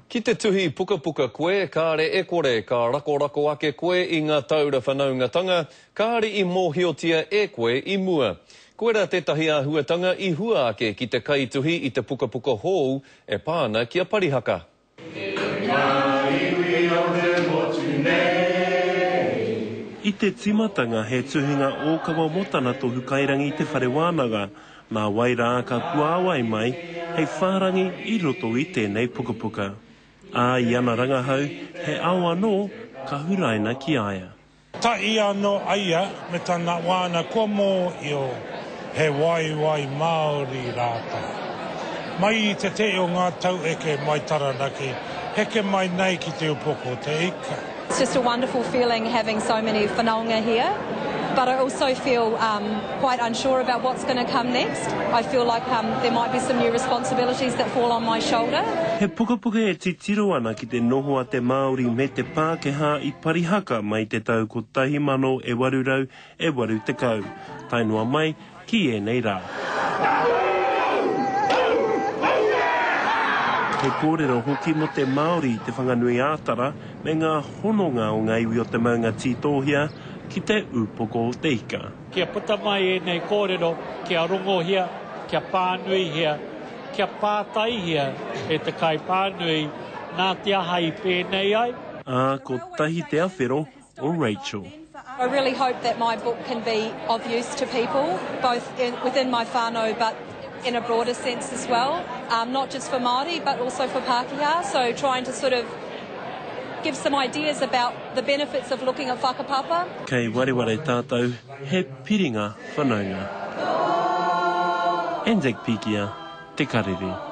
Ki te tuhi pukapuka koe, kāre e kore ka rakorako ake koe i ngā taura whanaungatanga kāre i mōhiotia e koe i mua. Koirā tētahi āhuatanga i hua ake ki te kaituhi i te pukapuka hou e pā ana ki a Parihaka. E ngā iwi o te motu nei. I te tīmatanga he tuhinga ōkawa mō tana tohu kairangi i te whare wānanga, nā wai rā ka puāwai mai hei whārangi i roto i tēnei pukapuka. Ā, i ana rangahau, he ao anō ka huraina ki a ia. Tahi ano a ia me tana wana kua mohio he waiwai Maori ratou. Mai i te te o nga tau eke mai Taranaki, heke mai nei ki Te Upoko o Te Ika. It's just a wonderful feeling having so many whanaunga here, but I also feel um, quite unsure about what's going to come next. I feel like um, there might be some new responsibilities that fall on my shoulder. He pukapuka e titiro ana ki te noho a te Māori me te Pākehā i Parihaka mai te tau 1880, tae noa mai ki ēnei rā. He kōrero hoki mō te Māori i Te Whanganui-ā-Tara me ngā hononga o ngā iwi o te maunga Tītōhia ki te Ūpoko o te Ika. Kia puta mai ēnei kōrero, kia rongohia, kia pānuihia, kia pātaihia e te kaipānui nā te aha i pēnei ai. Ā, kotahi te awhero o Rachel. I really hope that my book can be of use to people, both in, within my whānau but in a broader sense as well, um, not just for Māori but also for Pākehā, so trying to sort of give some ideas about the benefits of looking at whakapapa. Kei wareware tātou, he piringa whanaunga. Anzac Pikia, Te Karere.